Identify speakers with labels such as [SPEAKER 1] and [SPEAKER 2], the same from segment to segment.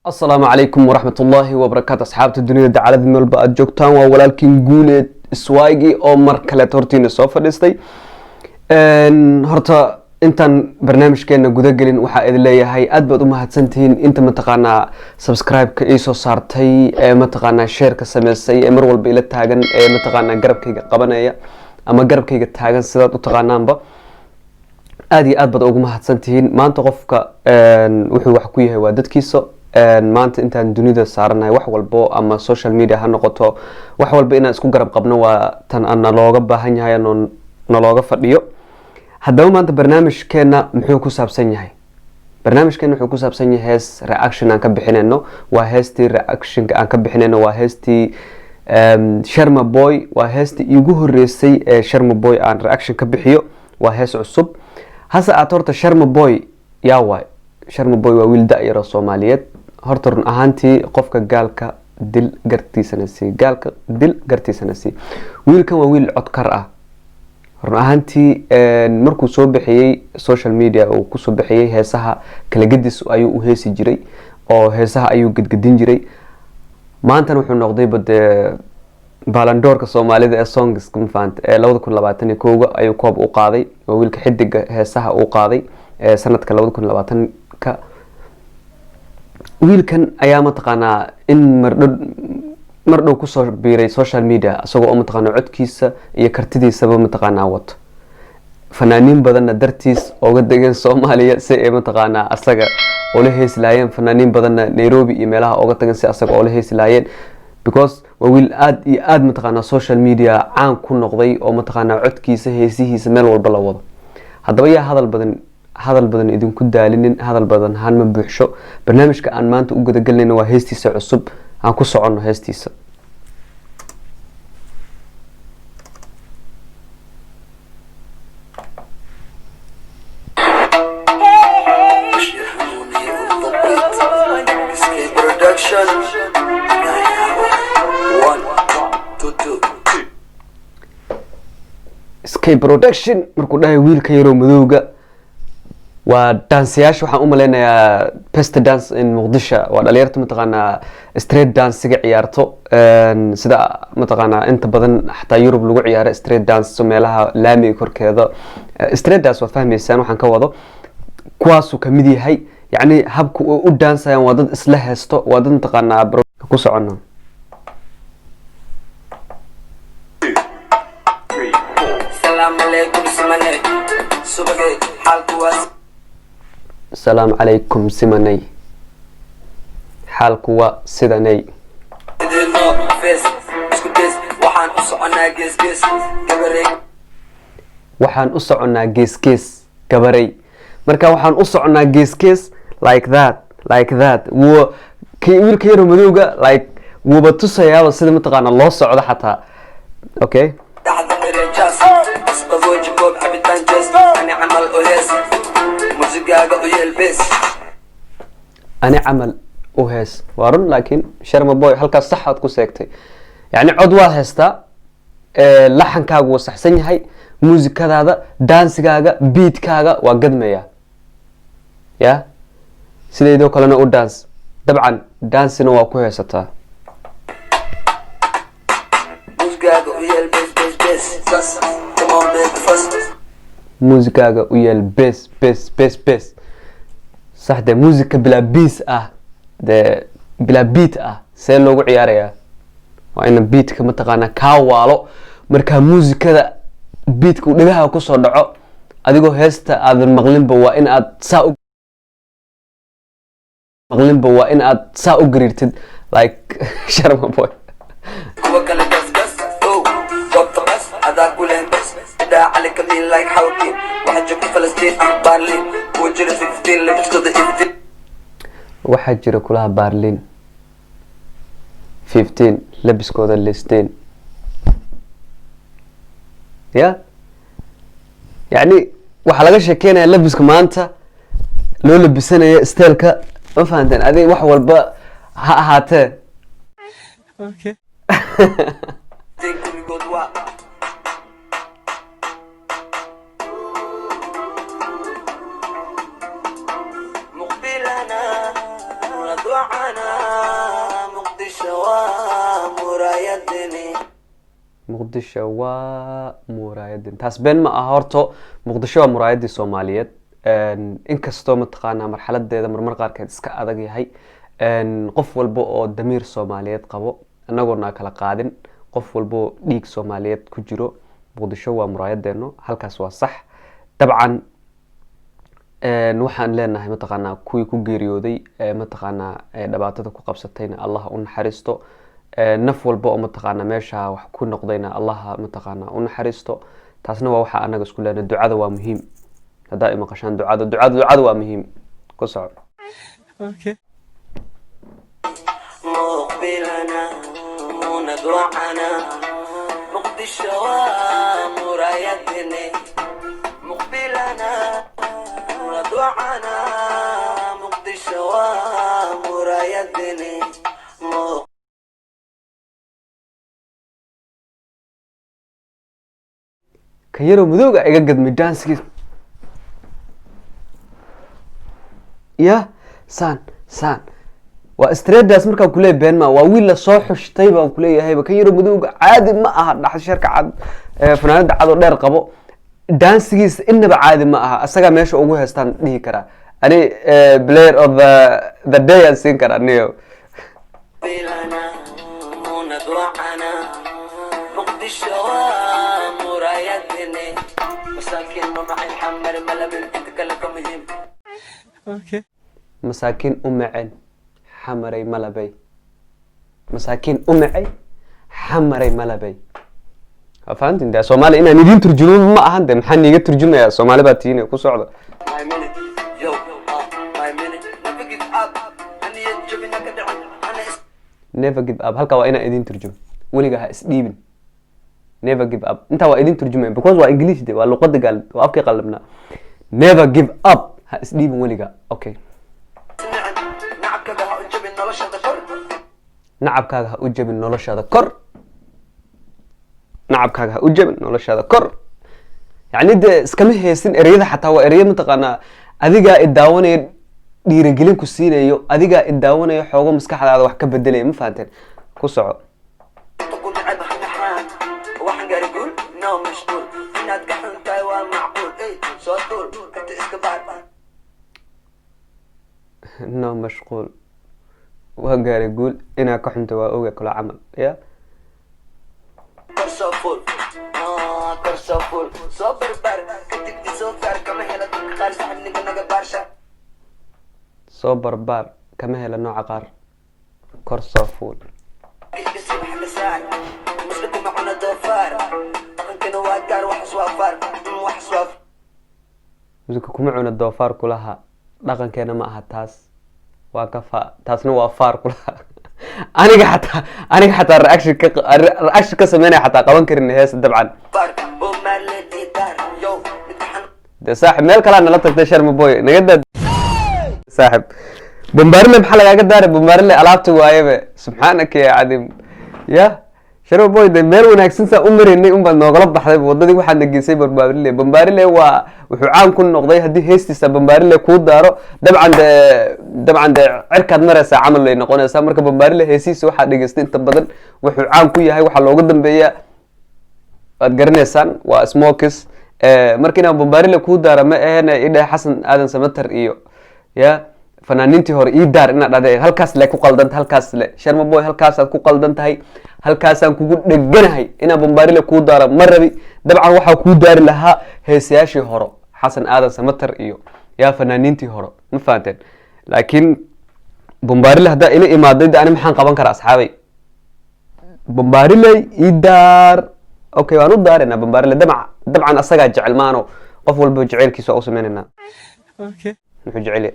[SPEAKER 1] Asalaamu calaykum waraxmatullaahi wabarakaatu, asxaabta dunida dacalada meel walba aada joogtaan. Waa walaalkiin Guuleed Iswaagi oo mar kaleet hortiina soo fadhiistay. Horta intaan barnaamijkeena gudagelin, waxaa idin leeyahay aad baad u mahadsantihiin inta mataqaanaa subscribe-ka iisoo saartay, ee mataqaanaa share-ka sameysay, ee mar walba ila taagan, ee mataqaanaa garabkayga qabanaya ama garabkayga taagan, sidaad u taqaanaanba. Aad iyo aad baad ugu mahadsantihiin. Maanta qofka wuxuu wax ku yahay waa dadkiisa. Maanta intaan dunida saaranahay, wax walbo ama social media ha noqoto, wax walba inaan isku garab qabno waa tan nalooga baahan yahay, nalooga fadhiyo. Haddaba maanta barnaamijkeena muxuu ku saabsan yahay? Barnaamijkeena wuxuu ku saabsan yahay hees reaction aan ka bixinayno. Waa heestii reactionka aan ka bixinayno, waa heestii Sharma Boy. Waa heestii iigu horeysay ee Sharma Boy aan reaction ka bixiyo. Waa hees cusub. Hase aad horta Sharma Boy yaa waay? Sharma Boy waa wiil da-yar oo Soomaaliyeed. Horta run ahaantii qofka gaalka dil gartiisana sii, gaalka dil gartiisana sii. Wiilkan waa wiil codkar ah. Run ahaantii markuu soo bixiyey social media uu kusoo bixiyey, heesaha kala gedis ayuu u heesi jiray oo heesaha ayuu gedgedin jiray. Maantana wuxuu noqdayba dee Ballon d'Or-ka Soomaalida ee songs, ma fahanta, ee 2021-da ayuu koob u qaaday. Waa wiilka xidiga heesaha uu qaaday ee sanadka 2020-ka. Wiilkan ayaa mataqaanaa in mardho mar dhow kusoo biiray social media, isagoo oo mataqaanaa codkiisa iyo kartidiisaba mataqaanaa wato. Fanaaniin badanna dartiis ooga degeen Soomaaliya si ay mataqaanaa asaga oola heesi lahaayeen. Fanaaniin badanna Nairobi iyo meelaha ooga tagan si asaga oola heesi lahaayeen, because waa wiil aad iyo aad mataqaanaa social media caan ku noqday oo mataqaanaa codkiisa, heesihiisa meel walba la wado. Haddaba yaa hadal badan idinku daalinin, hadal badan haan ma buuxsho. Barnaamijka aan maanta u gudagelinayna waa heestiisa cusub. Aan ku soconno heestiisa.
[SPEAKER 2] Bashir Hanuuni on the beat. SK Production. One, two, two.
[SPEAKER 1] SK Production markuu dhahay wiilka yaroo madowga, waa daansiyaasha. Waxaan u maleynayaa best dance in Muqdisho waa dhalinyarta mataqaanaa street dancega ciyaarto. Sida mataqaanaa inta badan xataa Yurub lagu ciyaaro street dance, meelaha laamiga korkeeda. Street dance waad fahmaysaan waxaan ka wado. Kuwaasuu kamid yahay. Yacni habka u daansayaan waa dad isla heesto, waa dad mataqaanaa ku socono.
[SPEAKER 2] Salaam alaikum simane. Subage xaalku waa
[SPEAKER 1] Asalaamu calaykum simanay, xaalku waa sidanay.
[SPEAKER 2] Sideenoo face isku des, waxaan u soconaa gees gees gabarey.
[SPEAKER 1] Waxaan u soconaa gees gees gabarey. Marka waxaan u soconaa gees gees, like that, like that. Wuu kii wiilka yaro madowga like wuuba tusayaaba sida mataqaana loo socdo xataa. Okay.
[SPEAKER 2] Dhaxda mirejaas isqabooji, koob cabitaan jees, ani camal u hees, musigaaga u yeel bees.
[SPEAKER 1] Ani camal u hees, waa run. Laakiin Sharma Boy halkaas sax aad ku seegtay. Yacni cod waad haystaa, laxankaagu wuu saxsan yahay, muusikadaada, daansigaaga, beatkaaga waa gadmaya. Ya sideydoo kalena u dance, dabcan daansina waa ku haysataa.
[SPEAKER 2] Musigaaga u yeel bees bees bees bas, come on baby first.
[SPEAKER 1] Muusikaaga u yeel bes bes bes bes. Sax dee, muusika bilaa bees ah dee, bilaa beat ah see loogu ciyaarayaa? Waa ina beatka mataqaanaa kaa waalo. Markaa muusikada beatka uu dhagaha kusoo dhaco, adigoo heesta aadan maqlinba, waa in aad saa u maqlinba, waa in aad saa u gariirtid like Sharma Boy.
[SPEAKER 2] Kuwa kale gas gas oh, goobta bas adaa ku leh bes idhaa cali kamiin like xawkiin. Waxaa joogta Falastiin ah Baarliin, kuwa jira 15 labiskooda 15.
[SPEAKER 1] Waxaa jira kulaha Baarlin 15 labiskooda listeen ya. Yacni waxaa laga sheekeynaya labiska maanta loo labisanaya, styleka, ma fahanteen? Adig wax walba ha ahaatee.
[SPEAKER 2] Kulligood waa muqbilana.
[SPEAKER 1] Muqdisho waa muraayadin, taas been ma aha. Horto Muqdisho waa muraayadii Soomaaliyeed. Inkastoo mataqaanaa marxaladeeda marmar qaarkeed iska adag yahay, qof walba oo damiir Soomaaliyeed qabo, inagoona kala qaadin, qof walba oo dhiig Soomaaliyeed ku jiro, Muqdisho waa muraayadeeno. Halkaas waa sax. Dabcan waxaan leenahay mataqaanaa kuwii ku geeriyooday ee mataqaanaa dhibaatada ku qabsatayna Allah u naxariisto. Naf walba oo mataqaanaa meesha wax ku noqdayna Allah mataqaanaa u naxariisto. Taasna waa waxa anaga isku leenahay. Ducada waa muhiim. Haddaa i maqashaan, ducada, ducada, ducada waa muhiim. Ku soco.
[SPEAKER 2] مقبلنا وندوعنا مقدشو مرايتني مقبلنا وندوعنا مقدشو مرايتني.
[SPEAKER 1] Kan yaroo madowga iga gadmay danskiis ya saan saan waa stredas. Markaan kuleeyahay been ma waa wiil lasoo xushtay baan kuleeyahayba. Kan yaroo madowga caadi ma aha. Dhaxsharka cad, fanaanada cad oo dheer qabo, dansigiisa inaba caadi ma aha. Asagaa meesha ugu heestaan dhihi karaa ani, player of the day aan siin karaa niyo.
[SPEAKER 2] مقبلنا وندوعنا مقدشو مرايتني مساكين معي حمر ملبن انت كلكم مهم.
[SPEAKER 1] Masaakiin u macen xamaray malabay, masaakiin u macay xamaray malabay. Waa fahantin dee. Soomaali inaan idiin turjumo ma ahan de, maxaan iiga turjumayaa? Soomaali baa tihiin, ku socda.
[SPEAKER 2] My minute, yo, my minute. Never give up. أنا يجبنا كدعم. أنا
[SPEAKER 1] Never give up, halkaa waa inaan idiin turjumo. Weliga ha isdhiibin. Never give up, intaa waa idin turjumaya because waa English de, waa luqada gaal, waa afkii qalabnaa. Never give up, ha isdhiibin weliga. Okay.
[SPEAKER 2] سمعت نعبك بها أجبن نلشة كر.
[SPEAKER 1] Nacabkaaga ha u jabin noloshaada kor. Nacabkaaga ha u jabin noloshaada kor. Yacni dee iskama heesin ereyada, xataa waa ereyo mataqaanaa adigaa i daawanaya dhiirigelin ku siinayo, adigaa i daawanayo xoogo maskaxdaada wax ka bedelaya. Ma fahanteen? Ku soco.
[SPEAKER 2] تقول عبها نحان وحن قال يقول نو مشغول إنها تقحن تايوان معقول إيه صوت أنت إسكبار.
[SPEAKER 1] No mashquul, waa gaaray guul, inaa ka xunta waa oga kula camal ya.
[SPEAKER 2] كرسة فول كرسة فول صبر بار كتب سوكر كما هي لك خالص حنك نجا بارشا.
[SPEAKER 1] Soo barbaar kama hela nooca qaar, kor soo fuul.
[SPEAKER 2] اسم حمسان مسلكم معنا دوفار dhaqankana waa gaar, wax iswaafaar, wax iswaaf.
[SPEAKER 1] Musika kuma cuna doofaar kulaha, dhaqankeena ma aha taas, waa ka fa taasna waa faar kulaha. Aniga xataa reaction ka sameynaya xataa qaban karin heesa dabcan.
[SPEAKER 2] Baar Bomaale diidaar yo midxan.
[SPEAKER 1] Dee saaxib, meel kalaa nala tagtay. Sharma Boy naga daa saaxib. Bombaarile maxaa lagaaga daaray? Bombaarile alaabta waayebe. Subxaanaka ya cadiim ya Sharma Boy, de meel wanaagsan saa u maraynay unbaad noogala baxday wadadii, waxaadna geysay Bombaarile. Bombaarile waa wuxuu caan ku noqday haddii heestiisa Bombaarile kuu daaro, dabcan dee cirkaad maraysaa camal ay noqonaysaa. Marka Bombaarile heesihiisa waxaa dhegeystay inta badan, wuxuu caan ku yahay waxaa looga dambeeya waad garanaysaan, waa smokes. Marka inaan Bombaarile kuu daara ma ahene, idheh Xasan Aadan Samater iyo ya fanaaniintii hore ii daar inaad dhahday. Halkaas le ku qaldanta, halkaas le Sharma Boy, halkaasaad ku qaldan tahay, halkaasaan kugu dheganahay. Inaan Bombaarile kuu daara ma rabi. Dabcan waxaa kuu daari lahaa heesayaashii hore, Xasan Aadan Samater iyo yaa fanaaniintii hore. Ma fahanteen? Laakiin Bombaarile haddaa ila imaaday de ani maxaan qaban karaa asxaabay? Bombaarile ii daar, okay, waan u daaranaa Bombaarile. Dabcan asagaa jecel maano, qof walba jaceylkiisa waa u sameynaynaa muxuu jecel yahay.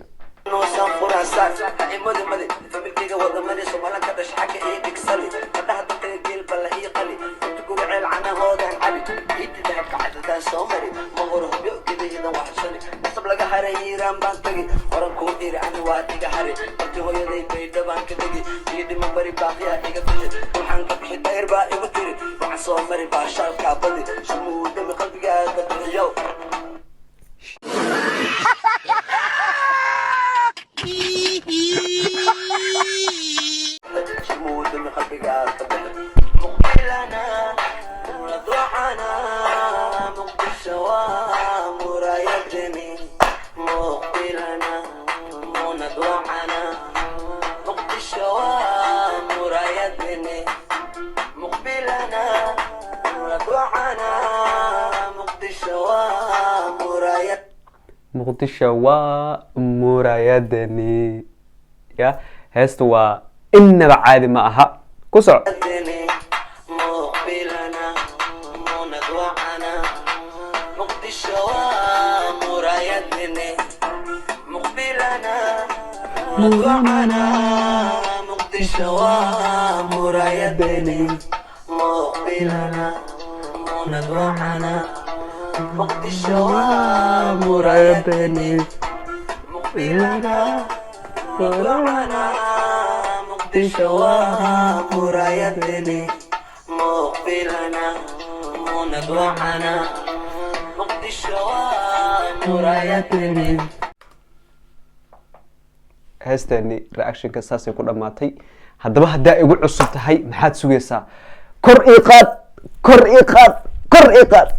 [SPEAKER 2] Noosan quraasaan ha imadi madi familkayga wadamadi Soomaalian ka dhasha xagga ii dhigsali gabdhaha dadkaga geel balla ii qali inta kuga ceel canahoodan cabi iiti dahabka cadadaan soo mari ma horo hubyo gedahidan waxsani nasab laga haray Hiiraan baan tagi oran kuu iri ani waa iga hari barti hooyaday baydha baan ka tegi iyo dhima bari baaqiya iga bixi waxaan ka bixi dayr baa igu tiri waxaan soo mari baashaalkaa badi shilmuu dhami qalbigaada bixiyow. شمود من قلبي قاعد مقبلنا. Wacana, Muqdisho waa muraayadeni, muqbilana munad wacana. Muqdisho waa muraayadeni, muqbilana munad wacana. Muqdisho waa muraayad.
[SPEAKER 1] Muqdisho waa muraayadani. Ya, heesta waa innaba caadi ma aha. Ku soco.
[SPEAKER 2] Muqbilana munad wacana. Muqdisho waa muraayadeni, muqbilana munad wacana. Muqdisho waa muraayadeni, muqbilana munad wacana. Muqdisho waa muraayadeni, muqbilana munad wacana. Muqdisho waa muraayadeni, muqbilana munad wacana. Muqdisho waa muraayadeni.
[SPEAKER 1] Heesteeni reactionka saasay ku dhammaatay. Haddaba haddaa igu cusub tahay, maxaad sugaysaa? Kor ii qaad, kor ii qaad, kor ii qaad.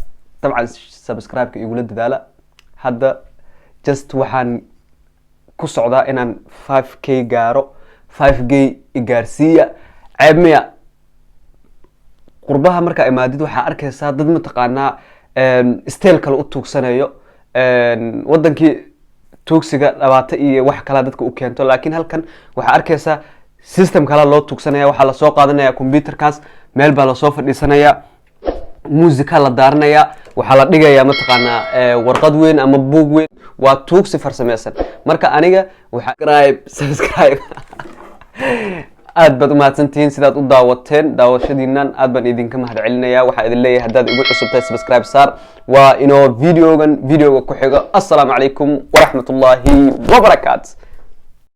[SPEAKER 1] Dabcan subscribe-ka igula dadaala. Hadda just waxaan ku socdaa inaan 5K gaaro. 5K igaarsiiya, ceeb miya? Qurbaha markaa imaadid, waxaa arkaysaa dad mataqaanaa style kale u tuugsanayo. Wadankii tuugsiga dhibaato iyo wax kalaa dadka u keento, laakiin halkan waxaa arkaysaa system kala loo tuugsanaya. Waxaa lasoo qaadanaya computerkaas, meel baa lasoo fadhiisanaya, musica la daaranaya, waxaa la dhigaya mataqaanaa warqad weyn ama buug weyn. Waa tuugsi farsameysan. Marka aniga waxaa subscribe, subscribe. Aad baad umahadsantihiin sidaad u daawateen. Daawashadiinan aad baan idinka mahad celinaya. Waxaa idin leeyahay, haddaad igu cusub tahay, subscribe saar. Waa inoo videogan videoga ku xigo. Assalaamu calaykum waraxmat ullaahi wabarakaat.